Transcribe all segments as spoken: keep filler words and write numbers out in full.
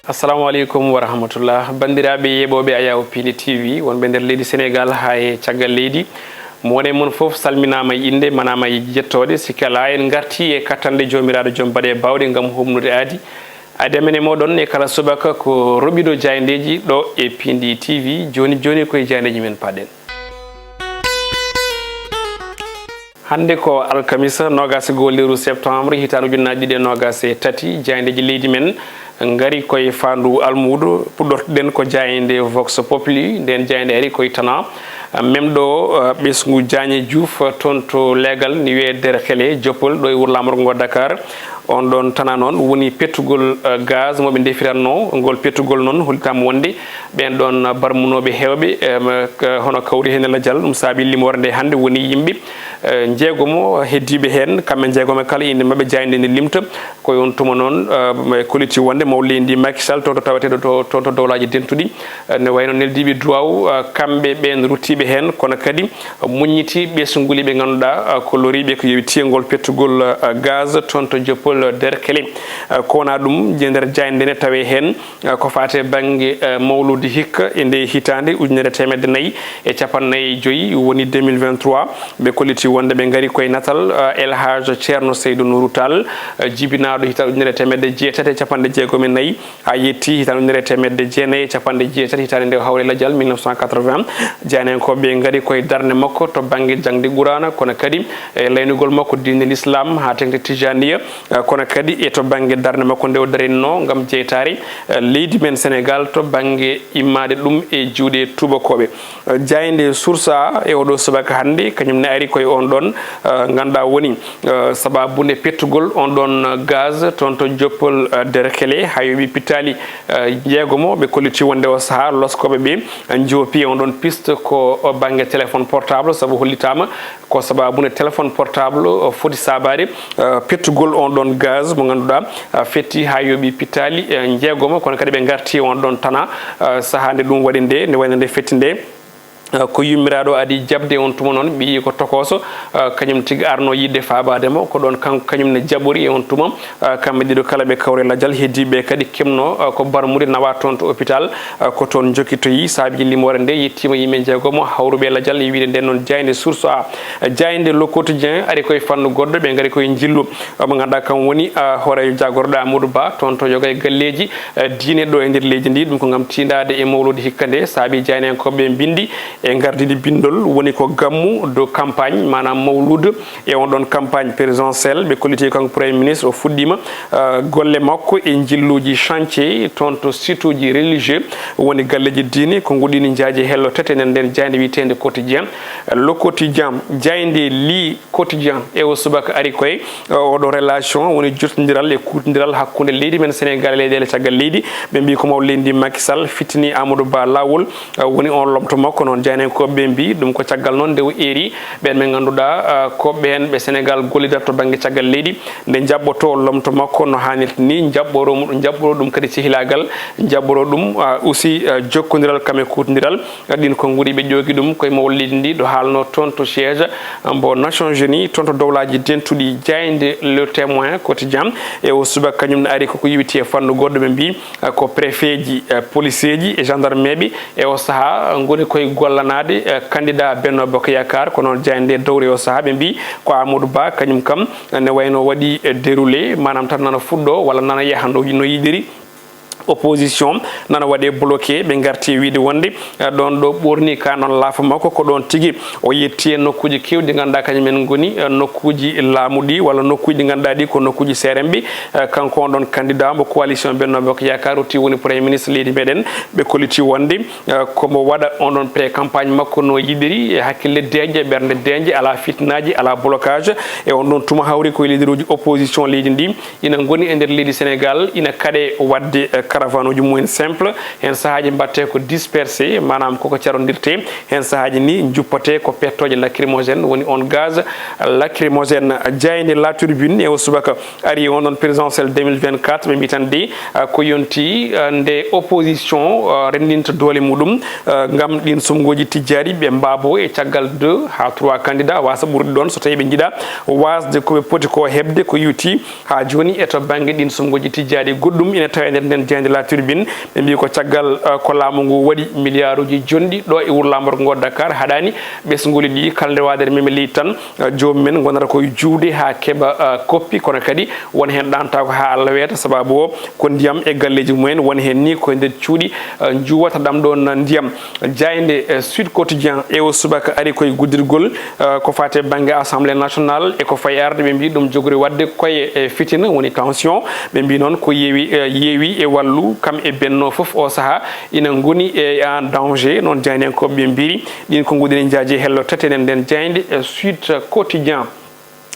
Assalamu aleykum wa rahmatullah. Banndiraaɓe yeeɓooɓe Ayaw Piindi T V, wonɓe nder leydi Senegaal haa e caggal leydi, mo wone mon fof salminaama e innde, manaama e jettooɗe. Sikke alaa, en ngartii e kattanɗe Joomiraaɗo Joom Baɗe Baawɗe ngam humnude aadi. Aadi amen e mooɗon e kala subaka ko roɓiɗo jaayndeeji ɗo e Piindi T V. Jooni jooni, koye jaayndeeji men paɗen. Hannde ko alkamisa, noogaas e goo lewru septembre, hitaande ujunnaji ɗiɗi e noogaas e tati, jaayndeeji leydi men ngari koye faandu almuudo. Puɗɗortoɗen ko jaaynde Vox Populi. Nden jaaynde ari koye tana, eh, memɗo, eh, ɓesngu Jaañe Juuf, eh, toon to leegal, ni wiyee Derkele, Joppol, ɗo e wuro laamorgo ngo Dakar. On ɗon tana noon woni pettugol, eh, gaz mo ɓe ndefiratnoo. Ngol pettugol noon hollitaama wonde ɓeen ɗoon barmunooɓe heewɓe, em, k-, hono kawri heen e lajal, ɗum saabi limoore nde hannde woni yimɓe, eh, njeegomo heddiiɓe heen, kamɓe njeegomo kala innde maɓɓe jaaynde nde limta. Ko e on tuma noon, eh, kolliti wonde mawɗo leydi ndi Macky Sall, toon to taweteeɗo to, toon to Dowlaaji Dentuɗi, eh, ne wayno neldiiɓe duwaaw, eh, kamɓe ɓeen ruttiiɓe heen, kono kadi muññitii ɓesnguli ɓe ngannduɗaa, eh, ko loriiɓe ko yowiti e ngol pettugol, eh, gaz toon to Joppol Derkele. Eh, ko wonaa ɗum, e nder jaaynde nde ne tawee heen, eh, ko faati e bannge, eh, mawluudi hikka e nde hitaande ujunere teemedde nayi e cappanɗe nayi e joy, woni deux mille vingt-trois. Ɓe kolliti wonde ɓe ngari koye natal, eh, El Hadj Ceerno Seydou Nourou Tall, eh, jibinaaɗo hitaande ujunere teemedde jeetati e cappanɗe jeegom e nayi, haa yetti hitaande ujunere teemedde jeenayi e cappanɗe jeetati, hitaande nde o hawri e lajal mille neuf cent quatre-vingts. Jaayndiyankooɓe ɓe ngari koye darnde makko to bannge jaŋde Quraana, kono kadi e laynugol makko diine Lislaam haa teŋti Tijaaniya, eh, kono kadi e to bannge darnde makko nde o darinno ngam jeytaare, eh, leydi men Senegaal to bannge immaade ɗum e juuɗe tuubakooɓe. Eh, jaaynde Source A e oɗo subaka hannde, kañum ne ari koye on ɗon, eh, ngannduɗaa woni, eh, sabaabu nde pettugol on ɗon gaz toon to Joppol, eh, Derkele, haa yooɓi pittaali, eh, jeegomo. Ɓe kolliti wonde o sahaa loskooɓe ɓe, eh, njoopi on ɗon piste ko bannge téléphone portable, sabu hollitaama ko sabaabu nde téléphone portable, eh, foti saabaade, eh, pettugol on ɗon gaz mo ngannduɗaa, eh, fetti haa yooɓi pittaali, eh, jeegomo, kono kadi ɓe ngarti on ɗon tana, eh, sahaa nde ɗum waɗi nde, nde wayno nde fetti nde. Eh, ko yummiraaɗo adi jaɓde on tuma noon, ɓe yii ko tokooso, eh, kañum tigi arno yiɗde faabaade mo, ko ɗoon kan-, kañum ne jaɓori e on tuma. Eh, kamɓe ɗiɗo kala ɓe kawri lajal, heddiiɓe kadi keɓno, eh, ko barmude nawa toon to hôpital, eh, ko toon jokkitoyi. Saabi limoore nde yettiima yimɓe jeegomo hawruɓe lajal e wiyde nden noon jaaynde Source A. Eh, jaaynde Le Quotidien ari koye fannu goɗɗo, ɓe ngari koye njillu, eh, mo ngannduɗaa kam woni, eh, hooreejo jaagorɗo Amadou Ba toon to yoga e galleeji, eh, diine ɗo e nder leydi ndi. Ɗum ko ngam tiindaade e mawluudi hikka nde, saabi jaayndiyankooɓe ɓe mbinndi e ngardiiɗi binndol, woni ko gammu de campagne, maanaam mawluud. E on ɗon campagne présidentielle, ɓe kolliti kanko Premier ministre, o fuɗɗiima, eh, golle makko e njilluuji chantier toon to site uji religieux, woni galleeji diine, ko nguɗini njaaje hello tete nder nden jaaynde wiyeteende Quotidien. Le Quotidien, jaaynde Le Quotidien e o subaka ari koye, eh, oɗo relation, woni jottondiral e kuutondiral hakkunde leydi men Senegaal e leyɗeele caggal leydi. Ɓe mbii ko mawɗo leydi ndi Macky Sall fittini Amadou Ba laawol, eh, woni on lomto makko. Noon jaayndiyankooɓe ɓe mbii ɗum ko caggal noon nde o eeri ɓeen ɓe ngannduɗaa, eh, ko ɓeen ɓe Senegaal gollidata to bannge caggal leydi, nde njaɓɓotoo lomto makko no haanirta ni, njaɓɓoroo mo, njaɓɓoroo ɗum kadi cehilaagal, njaɓɓoroo ɗum, eh, aussi, eh, jokkondiral kam e kuutondiral. Ɗin ko nguuri ɓe ƴoogi ɗum koye mawɗo leydi ndi ɗo haalnoo toon to siège mbo Nations Unies, toon to Dowlaaji Dentuɗi. Jaaynde Le Témoin Quotidien e o subaka kañum ne ari koko yowiti e fannu goɗɗo, ɓe mbii, eh, ko préfet ji, eh, police ji e gendarme ɓe e o sahaa ngoni koye gollanaade, eh, candidat Benno Bokk Yaakaar. Ko noon jaaynde dowri e o sahaa, ɓe mbii ko Amadou Ba kañum kam ne wayno waɗi, eh, déroulé, maanaam tan nana fuɗɗoo walla nana yaha no, no yiɗiri. Opposition nana waɗe bloqué, ɓe ngarti wiide wonde, eh, ɗoon ɗo ɓoorni ka noon laafa makko, ko ɗoon tigi o yetti e nokkuuji keewɗi, ngannduɗaa kañum en ngoni, eh, nokkuuji laamu ɗi walla nokkuuji ngannduɗaa ɗi ko nokkuuji seeremɓe. Eh, kanko on ɗon candidat mo coalition Benno Bokk Yaakaar, o ti woni Premier ministre leydi meɗen, ɓe kolliti wonde, eh, ko mo waɗa on ɗon pré-campagne makko no yiɗiri, e hakkille deeƴe, ɓernde deeƴe, alaa fitinaaji, alaa blocage. E on ɗon tuma hawri koye leaderuuji opposition leydi ndi ina ngoni e nder leydi Senegaal, ina kaɗe waɗde, eh, caravane uji mumen simple. Heen sahaaji mbaɗte ko dispersé, maanaam koko carondirte. Heen sahaaji ni njuppate ko pettooje lacrymogène, woni on gaz lacrymogène. Jaaynde La Tribune e o subaka ari on ɗon présidentielle deux mille vingt-quatre, ɓe mbii tan de, eh, ko yonti, eh, nde opposition, eh, renndinta doole muɗum, eh, ngam ɗin sumngooji tijjaaɗi ɓe mbaabo e caggal deux haa trois candidats, waasa ɓurde ɗoon so tawii ɓe njiɗa waasde ko ɓe poti ko heɓde ko yowiti haa jooni e to bannge ɗin sumngooji tijjaaɗi. Goɗɗum ina tawa e nder nden jaaynde La Tribune, ɓe mbii ko caggal, eh, ko laamu ngu waɗi miliyaaruuji jonɗi ɗo e wuro laamorgo ngo Dakar, haɗaani ɓesnguuli ɗi kala nde waade meme leydi tan, eh, joomum en ngonata koye juuwde haa keɓa, eh, koppi, kono kadi won heen ɗaantaako haa Allah weeta, sababu o ko ndiyam e galleeji mumen, won heen ni koye nder cuuɗi, eh, njuwata ɗam ɗoon ndiyam. Jaaynde, eh, Sud Quotidien e o subaka ari koye guddirgol, eh, ko faati e bannge Assemblée nationale e ko fayi arde, ɓe mbii ɗum jogori waɗde koye, eh, fitina, woni tension. Ɓe mbii noon ko yeewi, eh, yeewi e wallu, kam e Benno fof o sahaa ina ngoni e en danger, noon jaayndiyankooɓe ɓe mbiiri. Ɗiin konnguɗi ne njaaji e hello tati enen nden jaaynde, eh, Sud Quotidien.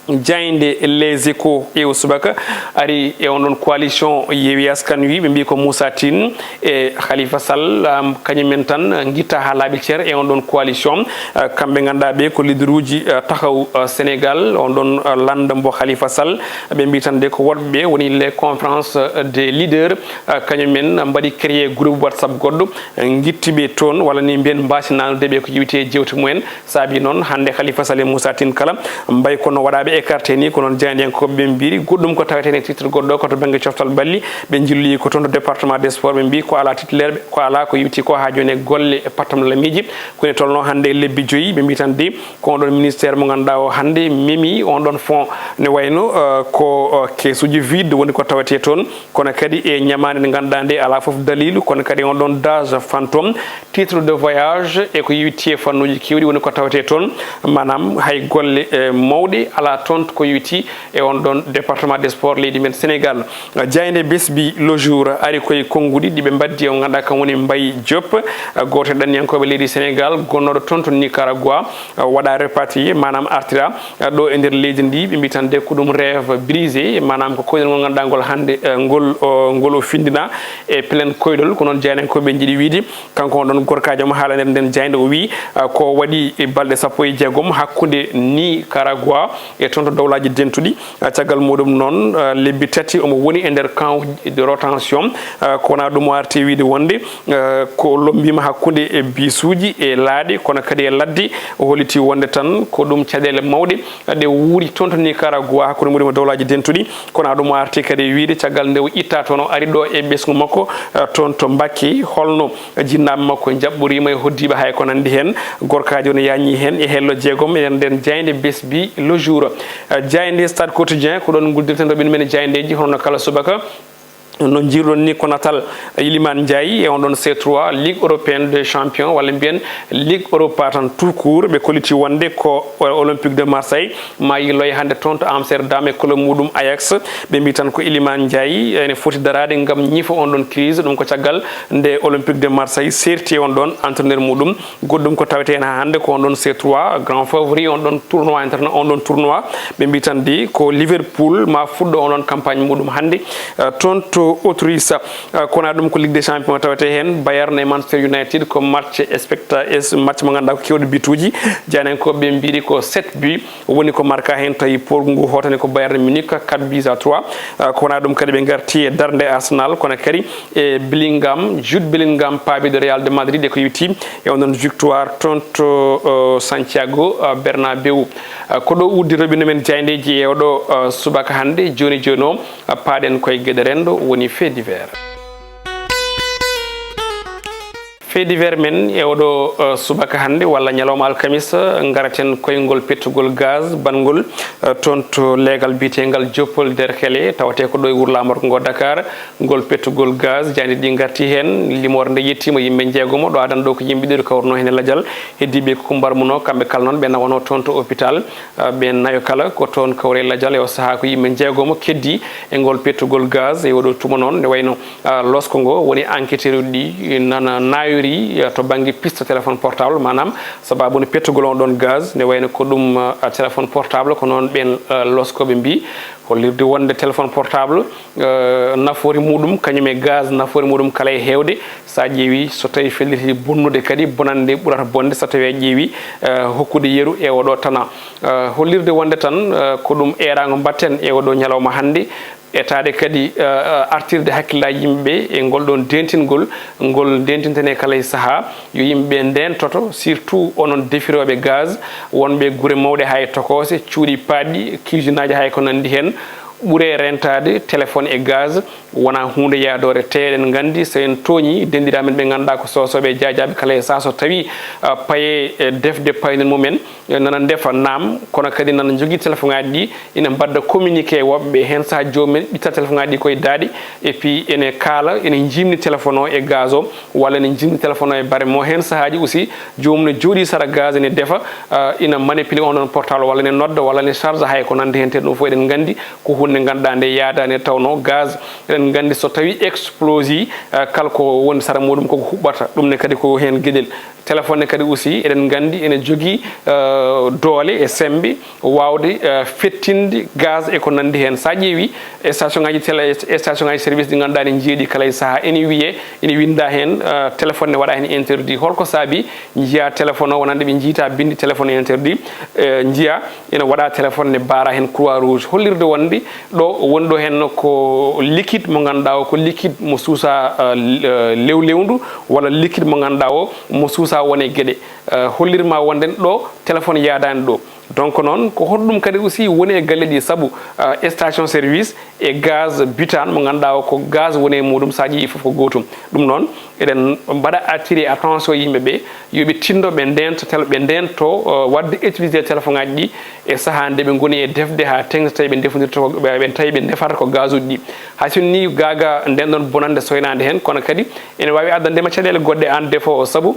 Jaaynde Les Échos e o subaka ari e on ɗon coalition Yewwi Askan Wi, ɓe mbii ko Moussa Tine e Khalifa Sall, am, kañum en tan ngitta haa laaɓi cer e on ɗon coalition. Eh, kamɓe ngannduɗaa ɓe ko leaderuuji, eh, Taxawu, eh, Sénégal, on ɗon, eh, lannda mbo Khalifa Sall. Ɓe mbii tan de ko woɗɓe woni les conférences, eh, des leaders, eh, kañum en mbaɗi créé groupe WhatsApp goɗɗo, eh, ngitti ɓe toon, walla ni mbiyen mbaasi nanude ɓe ko yewti e jeewte mumen. Saabi noon hannde Khalifa Sall e Moussa Tine kala mbayi kono waɗaaɓe écarté ni, ko noon jaayndiyankooɓe ɓe mbiiri. Goɗɗum ko tawetee e titre goɗɗo ko to bannge coftal balli, ɓe njilloyi ko toon to département des sports, ɓe mbii ko alaa titulaire, ko alaa ko yewti ko haa jooni e golle e pattam lamiiji. Ko ene tolnoo hannde e lebbi joyi, ɓe mbii tan de ko on ɗon ministère mo ngannduɗaa o hannde memi on ɗon fonds ne wayno, eh, ko, eh, keesuuji vide woni ko tawetee toon, kono kadi e ñamaande nde ngannduɗaa nde alaa fof daliilu, kono kadi on ɗon DAGE fantôme, titre de voyage e ko yewti e fannuuji keewɗi woni ko tawetee toon, maanaam hay golle, eh, mawɗe alaa toon ko yewti e on ɗon département des sports leydi men Sénégal. Jaaynde Besbi Le Jour ari koye konnguɗi ɗi ɓe mbaddi, o ngannduɗaa kam woni Mbaye Diop, gooto e ɗanniyankooɓe leydi Sénégal gonnooɗo toon to Nicaragua, waɗa rapatrié, maanaam artira, ɗo e nder leydi ndi. Ɓe mbii tan de ko ɗum rêve brisé, maanaam ko koynol ngol ngannduɗaa ngol hannde, eh, ngol, o, ngol o findina e plein koyɗol, ko noon jaayndiyankooɓe njiɗi wiide. Kanko on ɗon gorkaajo mo haala nder nden jaaynde, o wii, ah, ko waɗi e balɗe sappo e jeegom hakkunde Nicaragua e toon to Dowlaaji Dentuɗi. Ah, caggal muɗum noon, ah, lebbi tati omo woni e nder camp de rétention. Ah, ko wonaa ɗum o arti wiide wonde, ah, ko lommbiima hakkunde e bisuuji e laaɗe, kono kadi e ladde. O holliti wonde tan ko ɗum caɗeele mawɗe ɗe wuuri toon to Nicaragua hakkunde muɗum e Dowlaaji Dentuɗi. Kono ɗum o arti kadi e wiide caggal nde o itta toon, o ari ɗo e ɓesngu makko, eh, toon to Mbakke, holno jinnaaɓe makko njaɓɓoriima e hoɗdiiɓe hay ko nanndi heen. Gorkaajo ne yaañi heen e hello jeegom e nder nden jaaynde Besbi Le Jour. Eh, jaaynde Stade Quotidien, ko ɗoon nguddirten ɗo ɓeen men jaaydeeji, hono no kala subaka. No njiiruɗon ni ko natal Iliman Ndiaye e on ɗon C trois, Ligue européenne des champions, walla mbiyen Ligue Europa tan tout court. Ɓe kolliti wonde ko Olympique de Marseille maayi loye hannde toon to Amsterdam e club muɗum Ajax. Ɓe mbii tan ko Iliman Ndiaye ene foti daraade ngam ñifa on ɗon crise. Ɗum ko caggal nde Olympique de Marseille seerti e on ɗon entraîneur muɗum. Goɗɗum ko tawetee heen haa hannde ko on ɗon C trois, grand favori on ɗon tournoi international, on ɗon tournoi. Ɓe mbii tan de ko Liverpool ma fuɗɗo on ɗon campagne muɗum hannde, eh, toon to Autriche. Eh, kono ɗum ko Ligue des Champions tawetee heen. Bayern e Manchester United ko match specta-, es-, match mo ngannduɗaa ko keewɗo bituuji. Jaayndiyankooɓe ɓe mbiiri ko sept buts woni ko marka heen, tawi pool ngu hootani ko Bayern Munich, quatre buts à trois. Eh, kono ɗum kadi ɓe ngarti e darnde Arsenal, kono kadi e Bellingham, Jude Bellingham, paabiiɗo Real de Madrid, e ko yowiti e on ɗon victoire toon to, eh, Santiago, eh, Bernabeu. Eh, ko ɗo udditorɓe men jaayndeeji e oɗo, eh, subaka hannde. Jooni jooni o, eh, paaɗen koye geɗe renndo, woni fait divers. Fait divers men e oɗo, eh, subaka hannde walla ñalawma alkamisa, ngaraten koyngol pettugol gaz banngol, eh, toon to leegal biyeteengal Joppol Derkele, tawatee ko ɗo e wuro laamorgo ngo Dakar. Ngol pettugol gaz, jaaynde ɗi ngarti heen, limoore nde yettiima yimɓe njeegomo, ɗo adan ɗo ko yimɓe ɗiɗo kawruno heen e lajal, heddiiɓe ko mbarmuno, kamɓe kala noon ɓe nawanoo toon to hôpital, ah, ɓe nayo kala ko toon kawre e lajal, e o sahaa ko yimɓe njeegomo keddii e ngol pettugol gaz, e oɗo tuma noon, ne wayno, ah, losko ngo woni enquêteur uji ɗi nana naayori, ah, to bannge piste téléphone portable, maanaam sababu no pettugol on ɗon gaz, ne wayno ko ɗum, ah, téléphone portable, ko noon ɓeen, ah, loskooɓe mbii. Hollirde wonde téléphone portable, eh, nafoore muɗum, kañum e gaz, nafoore muɗum kala e heewde. So a ƴeewi, so tawi felliti bonnude kadi, bonannde ɓurata bonde so tawi a ƴeewi, eh, hokkude yeru e oɗo tana. Eh, hollirde wonde tan, eh, ko ɗum eeraango mbaɗten e oɗo ñalawma hannde, etaade kadi, eh, eh, artirde hakkillaaji yimɓe ɓe e ngol ɗon dentingol, ngol dentinten e kala e sahaa. Yo yimɓe ɓe ndeentoto, surtout onon defirooɓe gaz, wonɓe gure mawɗe haa e tokoose, cuuɗi paaɗɗi, cuusinaaji haa e ko nanndi heen. Ɓure rentaade téléphone e gaz wonaa huunde yaadoore, tee eɗen nganndi, so en tooñii denndiraaɓe men ɓe ngannduɗaa ko soosooɓe e jaajaaɓe, kala e sahaa so tawii, ah, paye e defde paynol mumen, eh, nana ndefa naam, kono kadi nana njogii téléphone ŋaaji ɗi, ina mbadda communiqué e woɓɓe ɓe. Heen sahaa joomum en ɓitta téléphone ŋaaji ɗi koye daaɗe, et puis ene kaala, ene njiimni téléphone o e gaz o, walla ene njiimni téléphone o e barme o. Heen sahaaji aussi, joomum ne jooɗii sara gaz ene defa, ah, ina manipulé on ɗon portable, walla ene nodda, walla ene charge, hay ko nandi heen. Te ɗum fof eɗen nganndi ko huunde nde ngannduɗaa nde yaadaani, nde tawnoo gaz, eɗen nganndi so tawii explosé, ah, kala ko woni sara muɗum koko huɓɓata. Ɗum ne kadi ko heen geɗel. Téléphone ne kadi aussi, eɗen nganndi ene jogii, ah, doole e semmbe waawde, ah, fettinde gaz e ko nandi heen. So a ƴeewi station ŋaaji télé, station ŋaaji service ɗi ngannduɗaa ne njeeɗi kala e sahaa, ene wiyee, ene winnda heen, ah, téléphone ne waɗa heen interdit. Holko saabi? Njiya téléphone o, wonande ɓe njiyta binndi téléphone interdit, eh, njiya ene waɗa téléphone ne baara heen croix rouge, hollirde wonde ɗo woni ɗo heen ko liquide mo ngannduɗaa o ko liquide mo suusa, eh, l-, eh, lewlewndu, walla liquide mo ngannduɗaa o mo suusa won e geɗe, eh, hollirma wonde ɗo téléphone yaadaani ɗo. Donc noon, ko honɗum kadi aussi woni e galle ɗi? Sabu, ah, station service e gaz butane mo ngannduɗaa o ko gaz woni e muɗum, so a ƴeewi fof ko gootum. Ɗum noon, eɗen mbaɗa attirer attention yimɓe ɓe, yo ɓe tinndo, ɓe ndeento tel-, ɓe ndeento, ah, waɗde utiliser téléphone ŋaaji ɗi e sahaa nde ɓe ngoni e defde haa teŋti, tawi ɓe ndefondirta ko, ɓe, ɓe tawi ɓe ndefata ko gaz uji ɗi. Hay so ni gaaga nden ɗon bonannde soynaande heen, kono kadi ene waawi addande ma caɗeele goɗɗe aan defoowo, sabu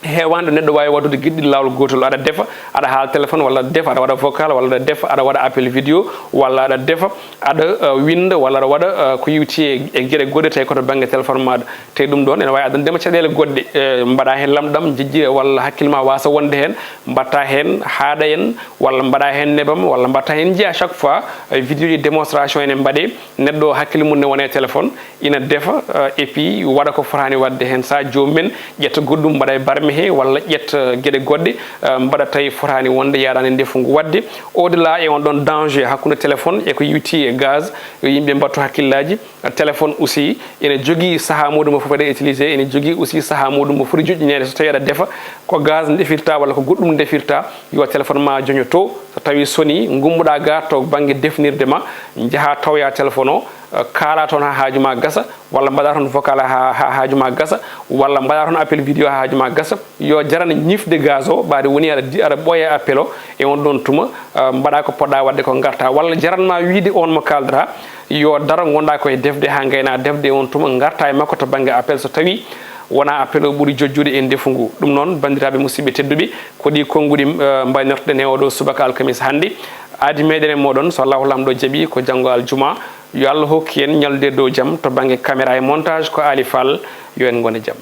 heewaani ɗo neɗɗo waawi waɗdude geɗe ɗiɗi laawol gootol. Aɗa defa, aɗa haala téléphone, walla aɗa defa, aɗa waɗa vocal, walla aɗa defa, aɗa waɗa appel vidéo, walla aɗa defa, aɗa, uh, winnda, walla aɗa waɗa, uh, ko yowti e, e geɗe goɗɗe, tawi ko to bannge téléphone maaɗa. Tawi ɗum ɗoon ene waawi addande ma caɗeele goɗɗe, eh, mbaɗa heen lamɗam, jejjire, walla hakkille ma waasa wonde heen, mbaɗta heen haaɗa en, walla mbaɗa heen nebam, walla mbaɗta heen njiya chaque fois, eh, vidéo ji démonstration ene mbaɗe, neɗɗo hakkille mum ne wona e téléphone, ina defa, eh, et puis waɗa ko fotaani waɗde heen. Sahaa joomum en ƴetta goɗɗum mbaɗa e barme he, walla ƴetta, eh, geɗe goɗɗe, eh, mbaɗa tawi fotaani wonde, yaadaani e ndefu ngu. Waɗde, au-delà e on ɗon danger hakkunde téléphone e ko yowti e gaz, yo yimɓe mbattu hakkillaaji. Téléphone aussi ene jogii sahaa muɗum o foti waɗe utilisé, ene jogii aussi sahaa muɗum o foti joƴƴineede. So tawii aɗa defa, ko gaz ndefirta walla ko goɗɗum ndefirta, yo téléphone ma joño to. So tawii soni, ngummoɗa ga to bannge defnirde ma, njaha tawoya téléphone o, eh, kaala toon haa haaju ma gasa, walla mbaɗa toon vocal haa, haa haaju ma gasa, walla mbaɗa toon appel vidéo haa haaju ma gasa. Yo jaran ñifde gaz o, ɓaade woni aɗa di-, aɗa ɓooya appel o, e on ɗon tuma, eh, mbaɗa ko poɗɗa waɗde ko, ngarta. Walla jaran ma wiide on mo kaalɗa, yo daro ngonɗa koye defde haa ngayna defde, e on tuma ngarta e makko to bannge appel, so tawii wona appel o ɓuri jojjude e ndefu ngu. Ɗum noon, banndiraaɓe musidɓe tedduɓe, ko ɗi konnguɗi, eh, mbaynortoɗen e oɗo subaka alkamis hannde. Aadi meɗen e moɗon, so Allahu Laamɗo jaɓi, ko janngo aljuma. Yo Allah hokku en ñallude dow jam. To bannge caméra e montage ko Ali Fall. Yo en ngon e jam.